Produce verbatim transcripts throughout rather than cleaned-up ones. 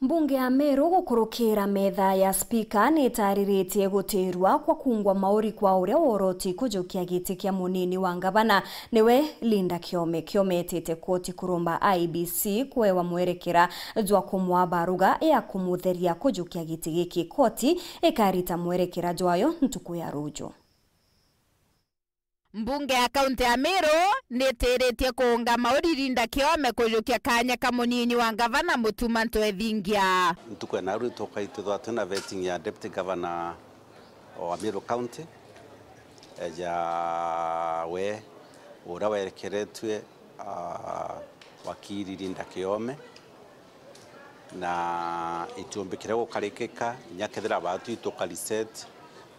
Mbunge ya Meru gukurukira metha ya spika ni itariritie gutirua kwa kungwa mauri kwa uria woroti kujukia giti kia munini wa ngavana, niwe Linda Kiome. Kiome etite koti kuromba I E B C kuewa mwerekera jwa kumwa baruga ya kumutheria kujukia giti giki. Koti ikarita mwerekera jwayo ntuku ya ruju. Mbunge ya kaunti ya Meru nitiritie kuunga mauri Linda Kiome kujukia kanya ka munini wa ngavana Mutuma Ntwethingia. Ntuku ya naru tukai twithwa twina vetting ya deputy governor wa Meru County, eja we uria werekeretue, ah, wakiri Linda Kiome, na itiumbikire gukarikika inya kethira baatu ituka reset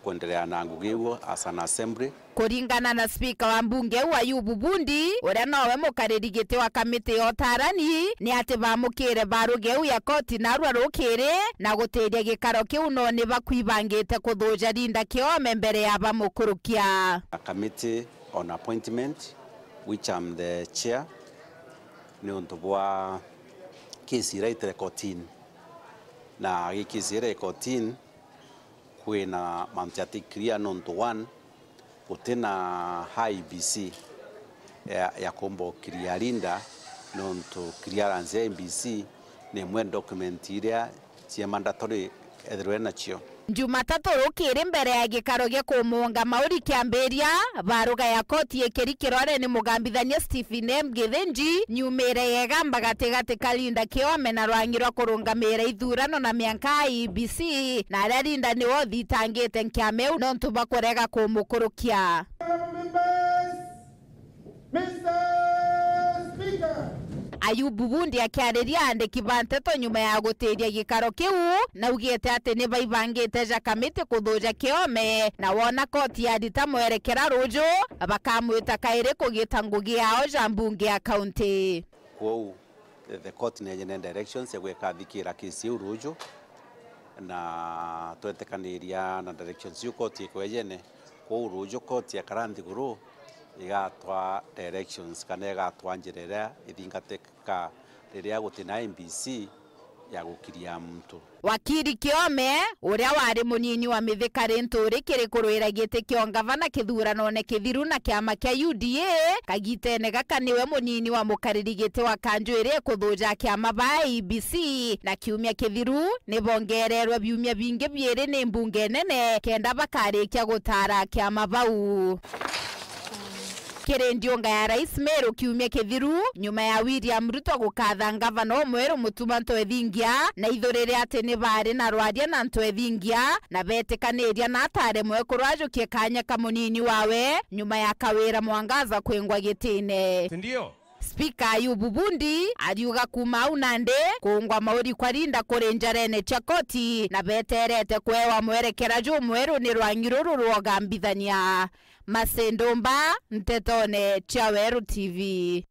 kwenderea na ngugi iu as an assembly. Kuringana na spika wa mbunge iu Ayubu Bundi, uria nowe mukariri giti wa kamiti ya utarani, ni ati bamukire baruga iu ya koti narua rukiri na gutiria gikaro kiu, no ni bakwibangite kuthuja Linda Kiome mbere ya bamukurukia. A committee on appointment, which I'm the chair, niuntu bwa kesi iraitire kotini, na gi kesi ira ikotini kwina mantu jati clear, nontu one, gutina I E B C ya, ya kumba ukiria Linda, nontu clearance ya I E B C ni imwe document iria cia mandatory ethirwe nacio. Jumatatu rukiri, mbere ya gikaro gia kumuunga mauri kiambiria, baruga ya koti ikirikirwa ni mugambithania Stephen M Githinji, nyumire yegamba gatigati ka Linda Kiome na rwangi rwa kurungamira ithurano na mianka ya I E B C, na aria Linda niwe uthitangite nkiama iu nontu bwa kurega kumukurukia. Mister Speaker. Ayubu Bundi akiariria andiki ba nteto nyuma ya gutiria gikaro kiu, naugite ati ni baibangite ja kamiti kuthuja Kiome, na wona koti yarita mwerekera ruju, bakamwita kairi kugita ngugi yao ja mbunge ya kaunti. Kwou, the court ni ejene directions ya gwika thikira kesi iu ruju, na twetikaniria na directions iu court ikwejene. Kwou ruju court ya kara nthiguru igatwa directions kana igatwa njira iria ithingatika riria gutina I E B C ya gukiria muntu. Wakiri Kiome, uria wari munini wa Mithika Linturi kiri kurwira giti kia ungavana kithuranone kithiru na kiama kia U D A, kagitene gaka niwe munini wa mukariri giti wa kanju iria ikuthuja kiama ba I E B C, na kiumia kithiru ni bongererwe biumia bingi biiri ni mbunge nene kenda bakarikia gutara kiama bau. Kiri ndiunga ya Rais Meru kiumia kithiru, nyuma ya William Ruto gukatha ngavana umweru Mutuma Ntwethingia, na ithurire ati ni baari na rwaria na Ntwethingia, na betikaniria na atare mwekuru ajukie kanya ka munini wawe, nyuma ya Kawira Mwangaza kwingwa gitine. Si ndio? Spika Ayubu Bundi ariuga kuuma au nandi, kuungwa mauri kwa Linda kuri njarene cia koti, na beterete kuewa mwerekera jumweru ni rwangi ruru rwa ugambithania. Masindumba, Ntetone cia Weru T V.